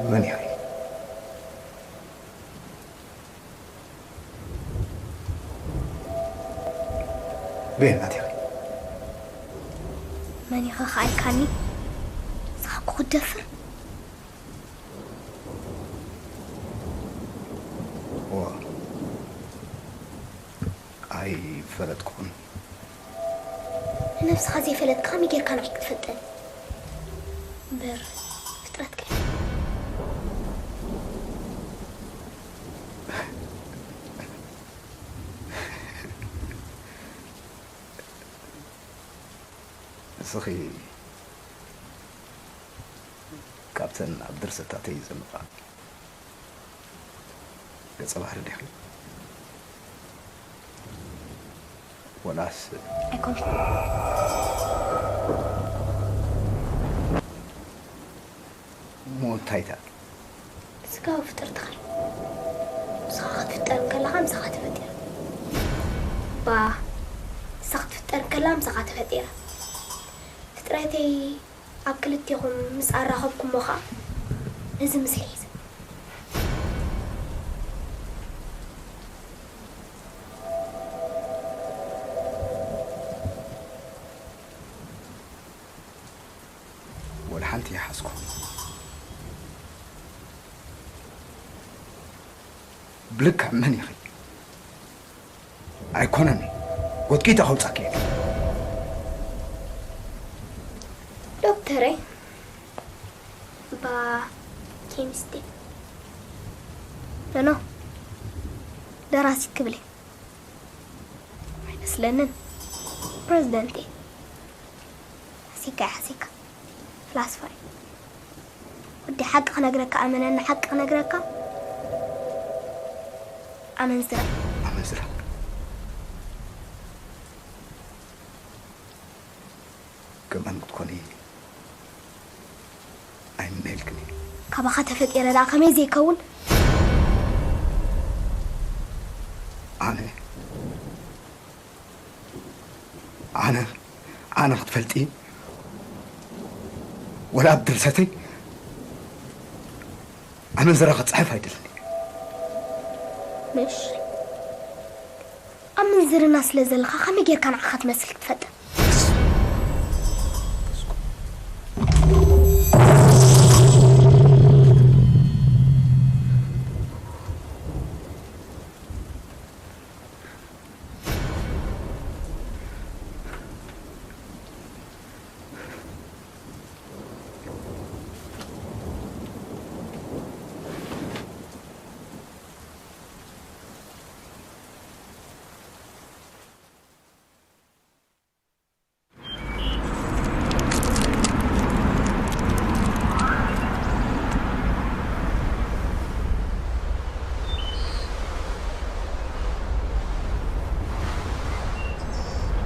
መን ኢኺ? በየናት ኢኺ? መን ኢኻ ከኣ ኢልካኒ? ንስኻ እኮ ክትደፍር። እዋ፣ ኣይፈለጥኩኹን። ንነብስኻ ዘይፈለጥካ ከመይ ጌርካ ንዓይ ክትፈልጠኒ? እምበር ፍጥረት ከ ንስኺ ካብተን ኣብ ድርሰታተይ ዝምቓ ገጸ ባህሪ ዲኺ? ወላስ ኣይኮንኩን። እሞ እንታይ ኢኻ? ስጋዊ ፍጥርትኻ። ንስኻ ክትፍጠር እንከለኻ ምሳኻ ተፈጢራ። ባ፣ ንሳ ክትፍጠር እንከላ ምሳኻ ተፈጢራ። ፍጥረተይ ኣብ ክልቴኹም ምስ ኣራኸብኩሞ ኸኣ ነዚ ምስሊ ሒዘ። ወላ ሓንቲ ይሓዝኩ። ብልክዕ መን ኢኺ? ኣይኮነን፣ ጎትኪታ ከውጻኪ እየ። ዶክተረይ፣ ባ ኬሚስቲ። ኖ፣ ኖ፣ ደራሲት ክብል እየ። ኣይመስለንን። ፕረዚደንት እየ። ሓሲካ እየ፣ ሓሲካ። ፍላስፋ እየ። ወዲ ሓቂ ክነግረካ፣ ኣመነኒ፣ ሓቂ ክነግረካ። ኣመንዝራ። ኣመንዝራ። ገማን ክትኮኒ ኣይምነየልክን እየ። ካባኻ ተፈጢረ ደኣ ከመይ ዘይከውን? ኣነ፣ ኣነ፣ ኣነ ክትፈልጢ፣ ወላ ኣብ ድርሰተይ ኣመንዝራ ክጽሕፍ ኣይደልን እየ። ምሽ ኣብ ምንዝርና ስለ ዘለኻ ከመይ ጌርካ ንዓኻ ትመስል ክትፈጥር?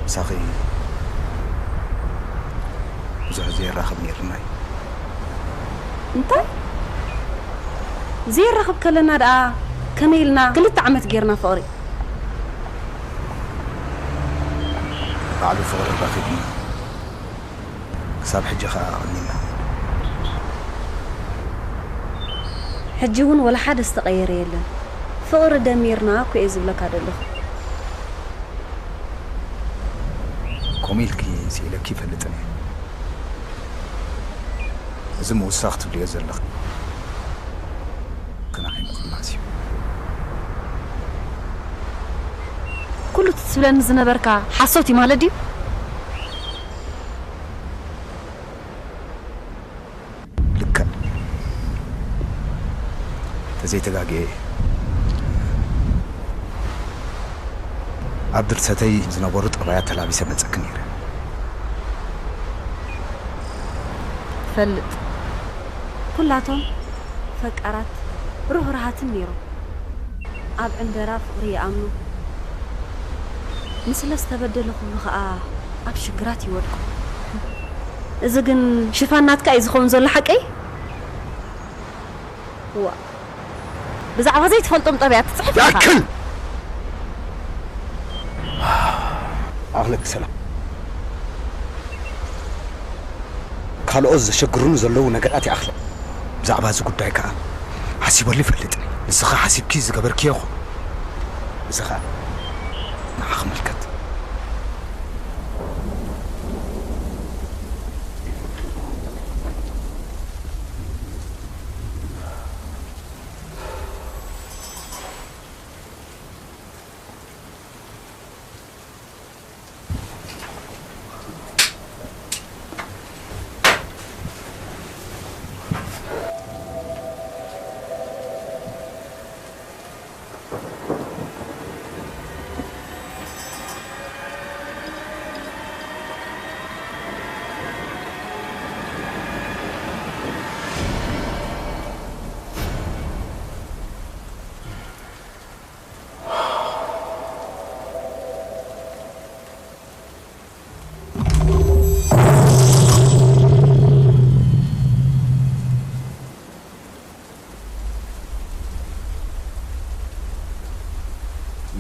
ምሳኺ ብዙሕ ዘይራኸብ ነይርና እዩ። እንታይ? ዘይራኸብ ከለና ደኣ ከመይ ኢልና ክልተ ዓመት ጌርና ፍቕሪ? ባዕሉ ፍቕሪ ረኺብና ክሳብ ሕጂ ኸኣ ኣቐኒና። ሕጂ እውን ወላ ሓደ ዝተቐየረ የለን። ፍቕሪ ደሚርና እኮ እየ ዝብለካ ዘለኹ። ከምኡ ኢልኪ ስኢለኪ ይፈልጥን እየ። እዚ ምውሳኽ ትብልዮ ዘለኺ ግና ኣይምቕናስ እዩ። ኩሉ እቲ ትብለኒ ዝነበርካ ሓሶት እዩ ማለት ድዩ? ልክዕ። ተዘይተጋግየ ኣብ ድርሰተይ ዝነበሩ ጠባያት ተላቢሰ መጸኪ ነይረ። ፈልጥ። ኩላቶም ፈቃራት ርህሩሃትን ነይሮም። ኣብ ዕንደራ ፍቕሪ ይኣምኑ። ንስለ ዝተበደለ ኩሉ ኸኣ ኣብ ሽግራት ይወድቁ። እዚ ግን ሽፋን ናትካ እዩ ዝኸውን ዘሎ ሓቀይ? ዋ፣ ብዛዕባ ዘይትፈልጦም ጠብያት ትጽሕፍ ኢኻ። ያክል! ኣኽለኪ ሰላም። ካልኦት ዘሸግሩኒ ዘለዉ ነገራት ይኣኽለ። ብዛዕባ እዚ ጉዳይ ከኣ ሓሲበሉ ይፈልጥን እየ። ንስኻ ሓሲብኪ ዝገበርክዮ ይኹን። እዚ ኸኣ ንዓኺ ይምልከት።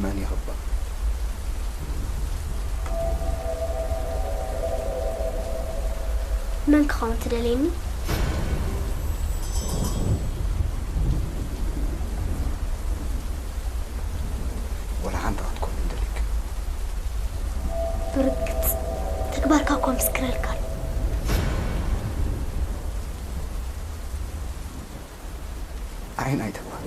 መን ይኽባእ? መን ክኸውን ትደልየኒ? ወላ ሓንቲ ክትኮን እንደልክ። ብርግጽ ተግባርካ እኮ ምስክረልካ ኣሎ። ኣይ ናይ ተግባር።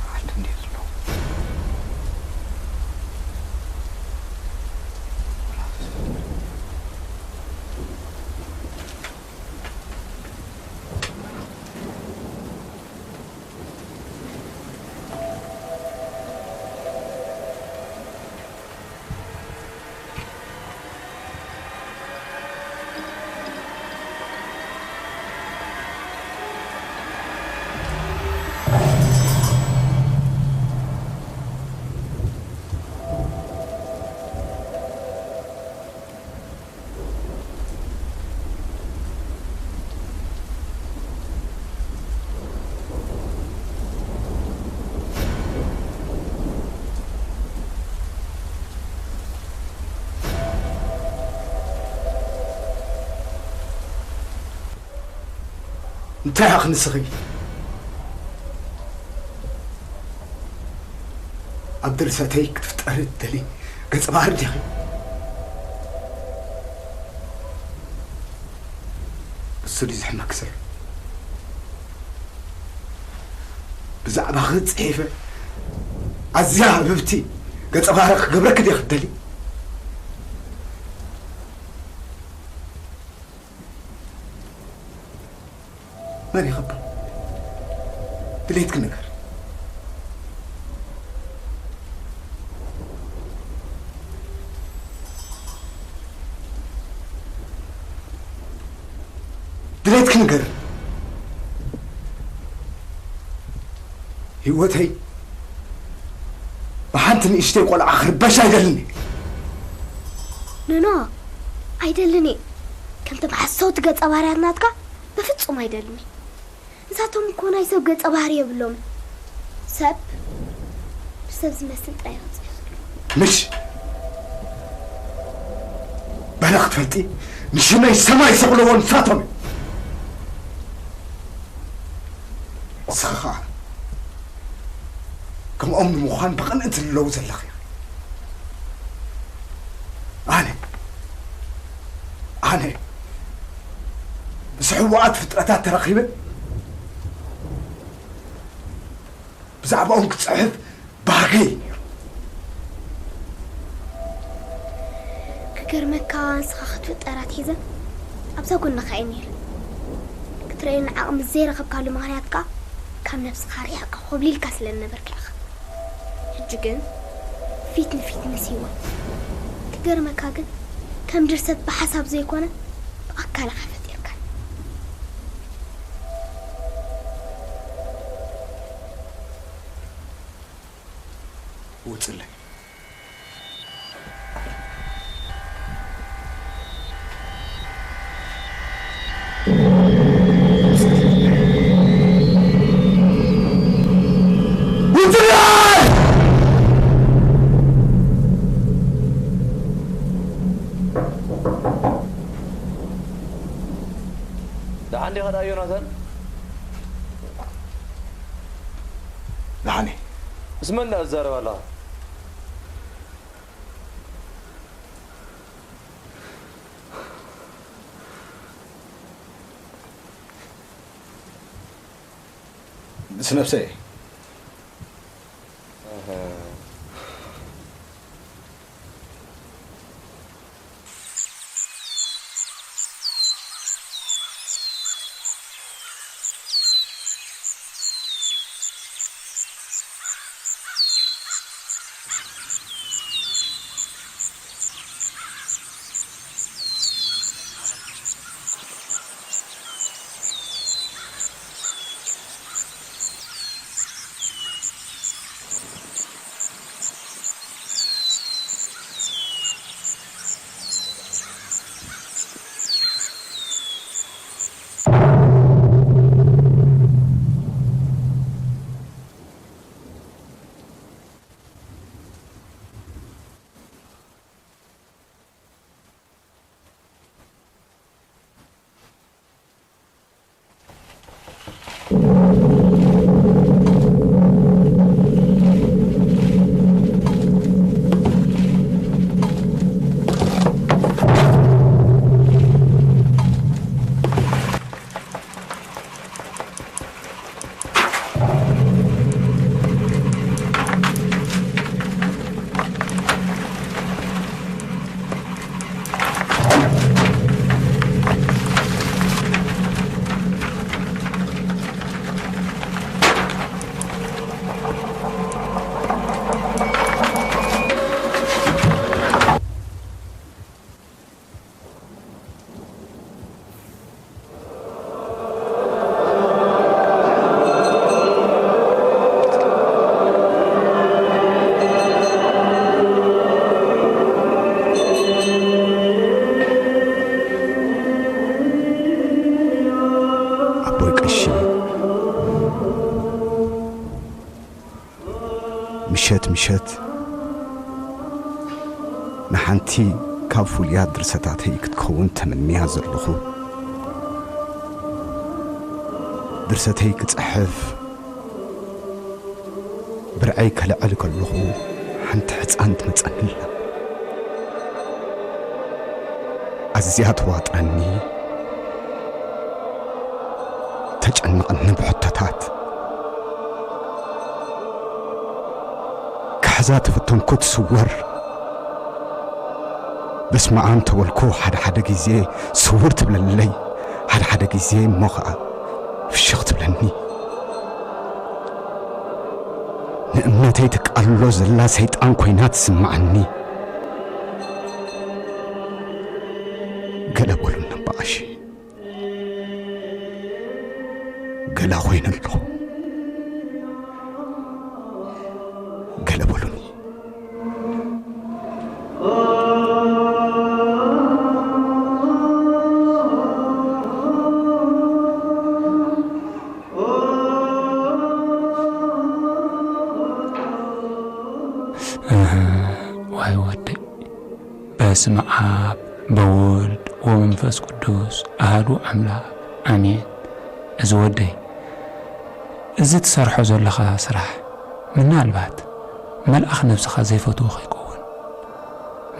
ዓዲ እንድየ ዘለኹ። እንታይ ኢኺ ንስኺ? ኣብ ድርሰተይ ክትፍጠሪ እትደሊ ገጸ ባህሪ ዲኺ? እሱ ድዩ ዝሕመኪ ዘሎ? ብዛዕባኺ ጽሒፈ ኣዝያ ህብብቲ ገጸ ባህሪ ክገብረኪ ዲኺ ትደሊ? መን ይኸብር? ድሌትኪ ንገር። ድሌትኪ ንገር። ህይወተይ ብሓንቲ ንእሽተይ ቆልዓ ክርበሽ ኣይደልን እየ። ኖኖ፣ ኣይደልን እየ። ከምቶም ሓሰውቲ ገጸ ባህርያት ናትካ በፍጹም ኣይደልን እየ። ንሳቶም እኮ ናይ ሰብ ገጸ ባህሪ የብሎምን። ሰብ ብሰብ ዝመስል ጥራይ እዩ ዝጽሕፍ። ምሽ በለ ክትፈልጢ ንሽመይ ሰማይ ዘቕለቦ ንሳቶም እዮም። ንስኺ ኸዓ ከምኦም ንምዃን ብቕንኢ ትልለዊ ዘለኺ ኢኺ። ኣነ ኣነ ምስ ሕቡኣት ፍጥረታት ተራኺበ ብዛዕባኦም ክጽሕፍ ባህገይ እዩ ነይሩ። ክገርመካ፣ ንስኻ ክትፍጠር ኣትሒዘ ኣብዛ ጎንኻ እየ ነይረ። ክትርእየኒ ዓቕሚ ዘይረኸብካሉ ምኽንያት ከኣ ካብ ነብስኻ ርሒቕካ ኮብሊልካ ስለ ዝነበርካ ኢኻ። ሕጂ ግን ፊት ንፊት ምስ ህይወት። ክገርመካ ግን ከም ድርሰት ብሓሳብ ዘይኮነ ብኣካልኻ ፈጢርካኒ። ውጽለይ። ደሓን ዲኻ ደኣ ዮናታን? ደሓን እየ። ምስ መን ደኣ ትዛረብ ኣለኻ? ምስ ነብሰይ እየ። ኣቦይ ቀሺ፣ ምሸት ምሸት ንሓንቲ ካብ ፍሉያት ድርሰታተይ ክትከውን ተመንያ ዘለኹ ድርሰተይ ክጽሕፍ ብርዐይ ከልዕል ከለኹ ሓንቲ ሕጻን ትመጸኒ ኣላ። ኣዝያ ተዋጥረኒ፣ ተጨንቐኒ ብሕቶታት። ክሕዛ ተፈተንኩ ትስወር። በስመ ኣብ ተበልኩ ሓደ ሓደ ግዜ ስውር ትብለለይ፣ ሓደ ሓደ ግዜ እሞ ኸኣ ፍሽኽ ትብለኒ። ንእምነተይ ትቃሎ ዘላ ሰይጣን ኮይና ትስምዓኒ። ገለ በሉኒ ኣባ ቀሺ፣ ገለ ኮይነ ኣለኹ። ገለ በሉኒ። እህ፣ ዋይ ወደይ። በስመ ኣብ በወልድ ወመንፈስ ቅዱስ ኣሃዱ ኣምላኽ ኣሜን። እዚ ወደይ፣ እዚ ትሰርሖ ዘለኻ ስራሕ ምናልባት መልኣኽ ነብስኻ ዘይፈትዎ ከይከውን፣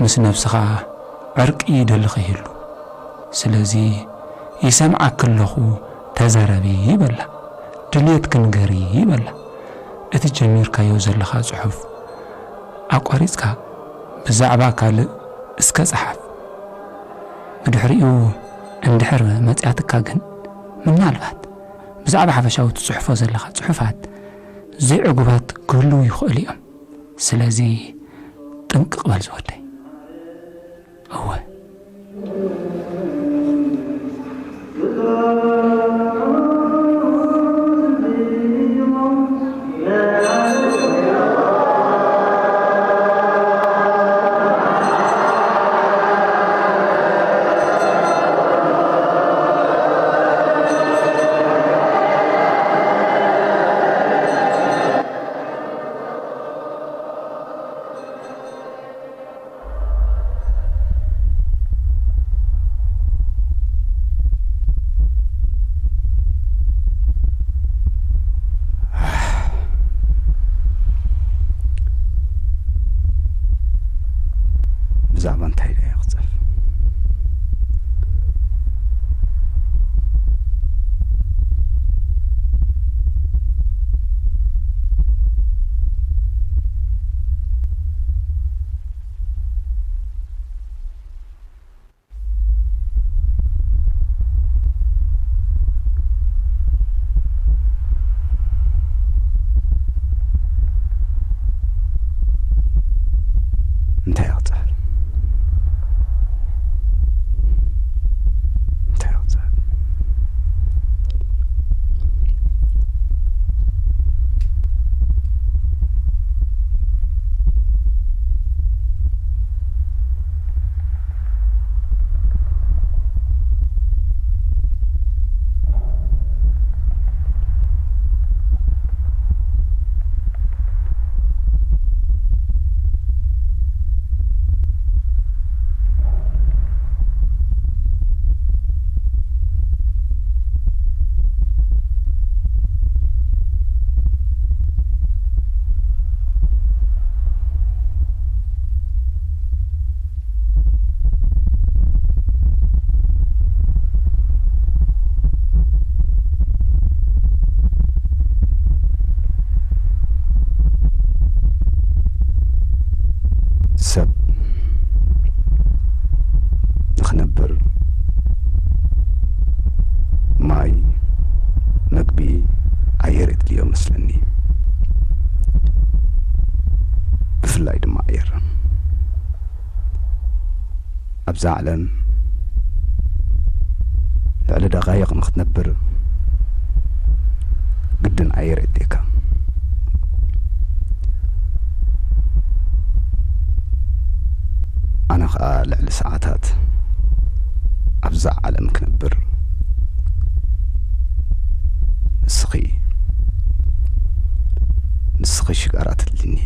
ምስ ነብስኻ ዕርቂ ይደሊ ከይህሉ። ስለዚ ይሰምዓኪ ኣለኹ፣ ተዛረቢ በላ፣ ድልየትኪ ንገሪ በላ። እቲ ጀሚርካዮ ዘለኻ ጽሑፍ ኣቋሪጽካ ብዛዕባ ካልእ እስከ ጸሓፍ። ብድሕሪኡ እንድሕር መጺኣትካ ግን ምናልባት ብዛዕባ ሓፈሻዊ ትጽሕፎ ዘለኻ ጽሑፋት ዘይዕጉባት ክህልዉ ይኽእሉ እዮም። ስለዚ ጥንቅቕ በል ዝወደይ። እወ። እንታይ ክጸፍ? እንታይ ክጸፍ? እንታይ ክጸፍ? ሰብ ንኽነብር ማይ፣ መግቢ፣ ኣየር የድልዮ መስለኒ። ብፍላይ ድማ ኣየር። ኣብዛ ዓለም ልዕሊ ደቓይቕ ንኽትነብር ግድን ኣየር የድልየካ። ኣነ ኸኣ ልዕሊ ሰዓታት ኣብዛ ዓለም ክነብር፣ ንስኺ፣ ንስኺ ሽጋራ ትድልኒ።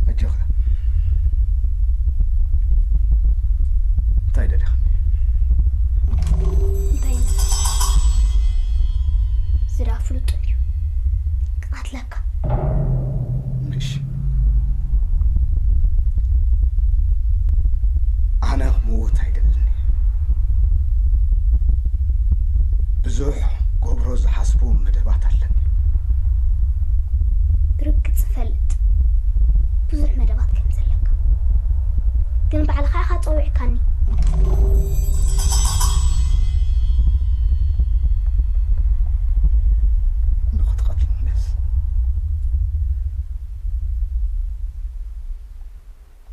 ኣጆኻ። እንታይ ደሊኻ? እንታይ? ዝዳ ፍሉጥ እዩ። ክቐትለካ። ምሽ። ኣነ ክመውት ኣይደልን። ብዙሕ ገብሮ ዝሓስቦ መደባት ኣለኒ። ብርግጽ እፈልጥ፣ ብዙሕ መደባት ከም ዘለካ። ግን ባዕልኻ ኢኻ ጸዊዕካኒ። ንኽትቐትልንስ?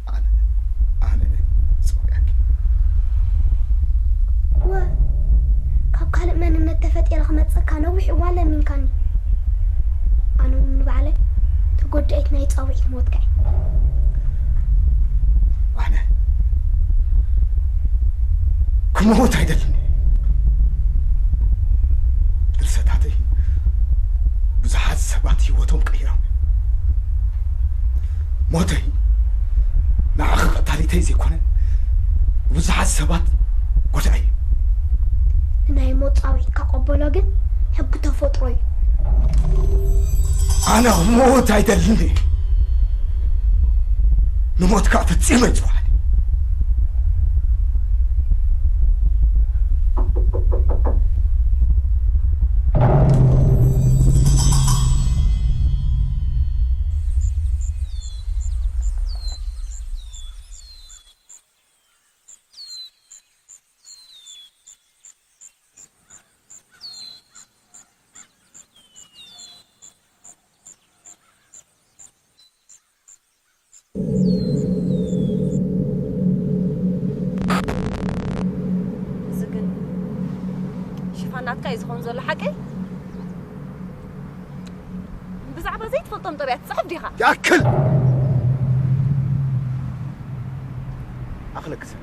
ኣነ፣ ኣነ ጸዊዐኪ። ወ-፣ ካብ ካልእ መንነት ተፈጢረ ክመጽእካ ነዊሕ እዋን ለሚንካኒ። ኣነ እውን ንባዕለይ ተጎዳኢት ናይ ጻውዒት ሞትካ እየ። ኣነ ክመውት ኣይደልን። ድርሰታተይ ብዙሓት ሰባት ህይወቶም ቀይሮም። ሞተይ ንዓኺ ቀታሊተይ ዘይኮነ፣ ብዙሓት ሰባት ጎዳኢ እዩ። ንናይ ሞት ጻውዒትካ ቀበሎ ግን ሕጊ ተፈጥሮ እዩ። ኣነ ክመውት ኣይደልን። ንሞት ከዓ ፈጺመ ይጽውዓኒ። እንታይ ዝኸውን ዘሎ ሓቂ? ብዛዕባ ዘይትፈልጦም ጠቢያት ትጽሕፍ ዲኻ? ይኣክል! ኣኽለክ ሰብ።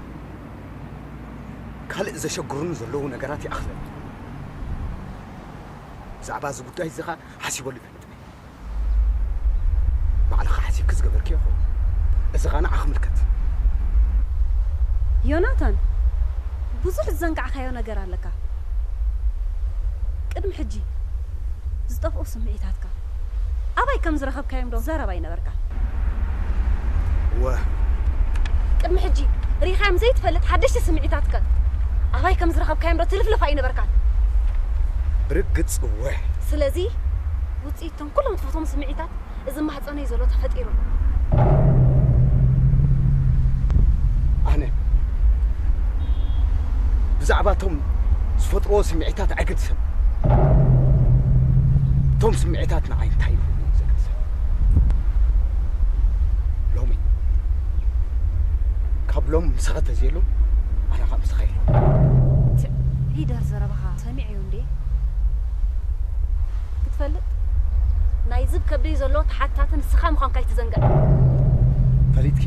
ካልእ ዘሸግሩኒ ዘለዉ ነገራት ይኣኽለኒ። ብዛዕባ እዚ ጉዳይ እዚ ኸኣ ሓሲበሉ ኣይፈልጥን እየ። ባዕልኻ ሓሲብኪ ዝገበርክዮ ይኸውን። እዚ ኸኣ ንዓኺ ይምልከት። ዮናታን፣ ብዙሕ ዝዘንጋዕካዮ ነገር ኣለካ። ቅድሚ ሕጂ ዝጠፍኡ ስምዒታትካ ኣባይ ከም ዝረኸብካዮም ዶ ዘረባ ኣይነበርካን? እወ። ቅድሚ ሕጂ ርኢኻዮም ዘይትፈልጥ ሓደሽቲ ስምዒታትከ ኣባይ ከም ዝረኸብካዮም ዶ ትልፍልፍ ኣይነበርካን? ብርግጽ እወ። ስለዚ ውጽኢት እቶም ኩሎም ትፈትዎም ስምዒታት እዚ ማህጸነይ ዘሎ ተፈጢሩ። ኣነ ብዛዕባ እቶም ዝፈጥርዎ ስምዒታት ኣይገድሰን። እቶም ስምዒታት ንዓይ እንታይ ይብሉኒ ዘገድሰኒ። ሎሚ ካብ ሎም ምሳኻ ተዝየሉ ኣነ ካብ ምሳኻ የለ። ት-፣ ሊደር ዘረባኻ ሰሚዐዮ እንዴ? ክትፈልጥ ናይዚ ኣብ ከብደይ ዘሎ ተሓታቲ ንስኻ ምዃንካ ኣይትዘንግዕ። ፈሊጥኪ?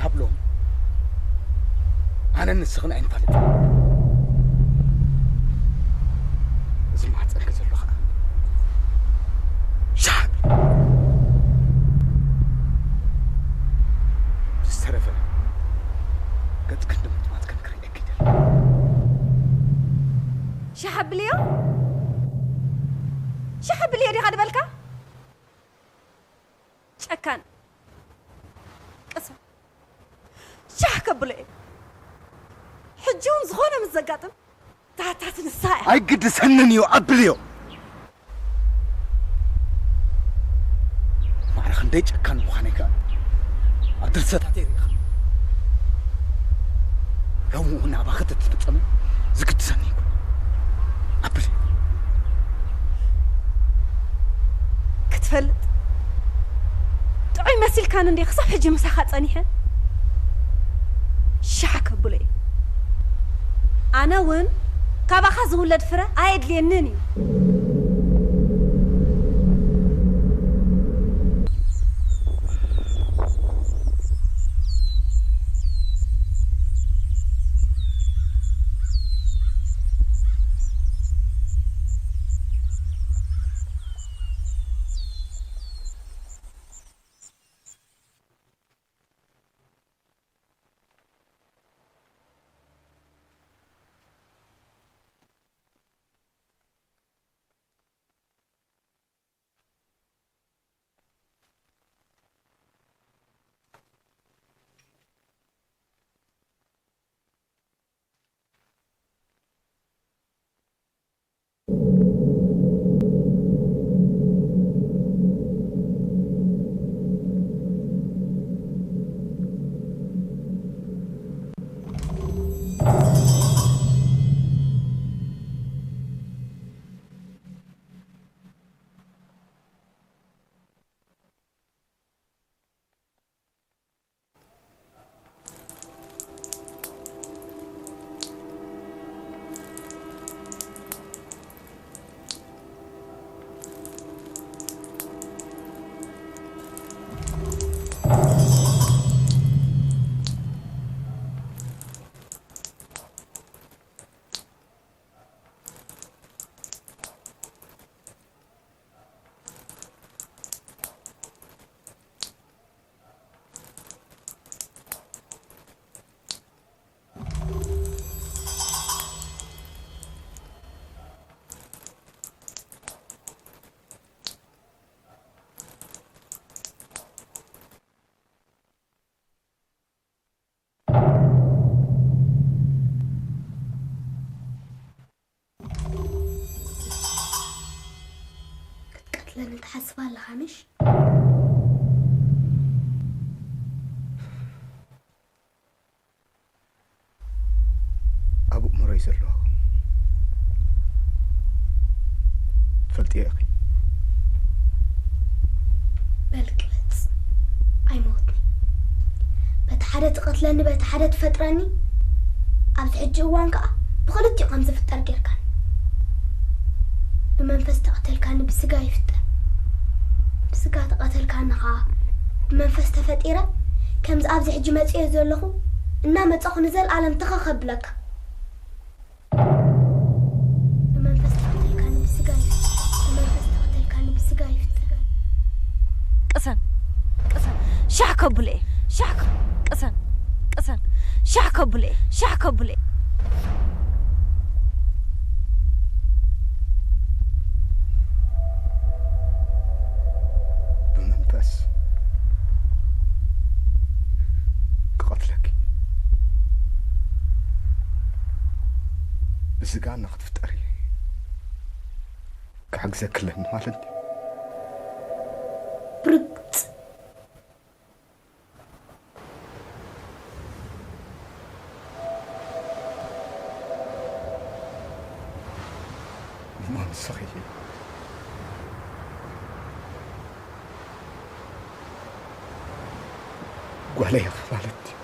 ካብ ሎም ኣነን ንስኽን ኣይንፋለጥን። እዚ ማሕፀንኪ ዘሎ ኸዓ ሻዕ ኣቢሉ። ዝተረፈ ገፅክን ድምጥማጥክን ክርእየኪ ይደሊ። ሻሕ ኣብልዮ? ሻሕ ኣብልዮ ዲኻ ዝበልካ? ጨካን። ቅሰን። ሻሕ ከብሎ እየ። ሕጂ እውን ዝኾነ ምስ ዘጋጥም፣ ታታት ንሳ እያ። ኣይግድሰንን እዩ፣ ኣብልዮ። ማዕረ ክንደይ ጨካን ምዃነይ ከኣ ኣብ ድርሰታተይ ርኢኻ። ሎሚ እውን ናባኺ ተትፍጸም ዝግድሰኒ ይኹን። ኣብል። ክትፈልጥ ጥዑይ መሲልካን እንዴ ክሳብ ሕጂ ምሳኻ ጸኒሐ? ሻሕ ከብሎ እየ። ኣነ እውን ካባኻ ዝውለድ ፍረ ኣየድልየንን እዩ። ክትቀትለኒ ትሓስብ ኣለኻ ምሽ? ኣብ ኣእምሮይ ዘሎ ትፈልጥዮ ኢኺ። በል ቅበጽ፣ ኣይመውትኒ። በቲ ሓደ ትቐትለኒ፣ በቲ ሓደ ትፈጥረኒ። ኣብዚ ሕጂ ሕጂ እዋን ከኣ ብኽልቲኡ ከም ዝፍጠር ጌርካኒ። ብመንፈስ ተቐተልካኒ ብስጋ ይፍጠር፣ ብስጋ ተቐተልካኒ ከኣ ብመንፈስ ተፈጢረ። ከምዚ ኣብዚ ሕጂ መጺኤ ዘለኹ እናመጸኹ ንዘለኣለም ትኸኽ ኣብለካ። ብመንፈስ ተቐተልካኒ ብስጋ ይፍጠር፣ ብመንፈስ ተቐተልካኒ ብስጋ ይፍጠር። ቅሰን፣ ቅሰን፣ ሻሕ ከብሎ እየ፣ ሻሕ ከ-፣ ቅሰን፣ ቅሰን፣ ሻሕ ከብሎ እየ፣ ሻሕ ከብሎ እየ። ብመንፈስ ክቐትለኪ፣ ብስጋ ንኽትፍጠሪ ክሕግዘኪ ኣለኒ ማለት ድዩ? ብርግጽ። እሞ ንስኺ ጓለይ ኢኺ ማለት ድዩ?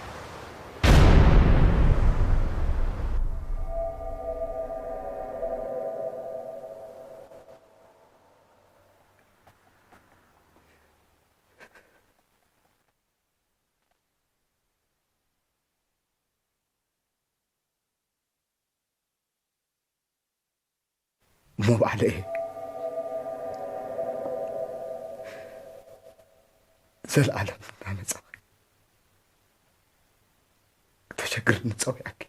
እሞ ባዕለ እየ ዘለኣለም እናመጻኺ ክተሸግርኒ ጸዊዐኪ።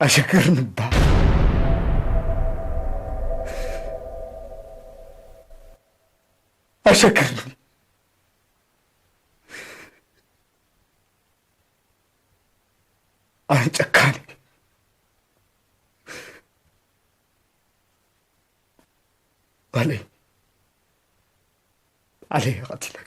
ኣሸግርኒ እባ። ኣሸግርኒ። ኣነ ጨካን እየ። ጓለይ፣ ባዕለይ እየ ቀቲለኪ።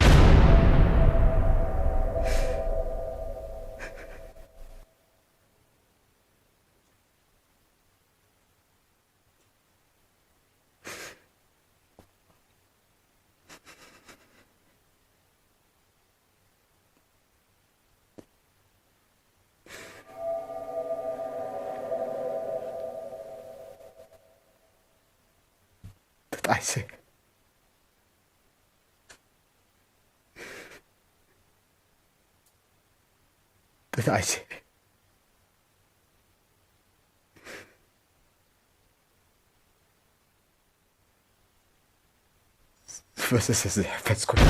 ተጣይሰ፣ ተጣይሰ። ዝፈሰሰ ዘይሕፈስ ኮይኑ።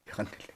የቐንየለይ።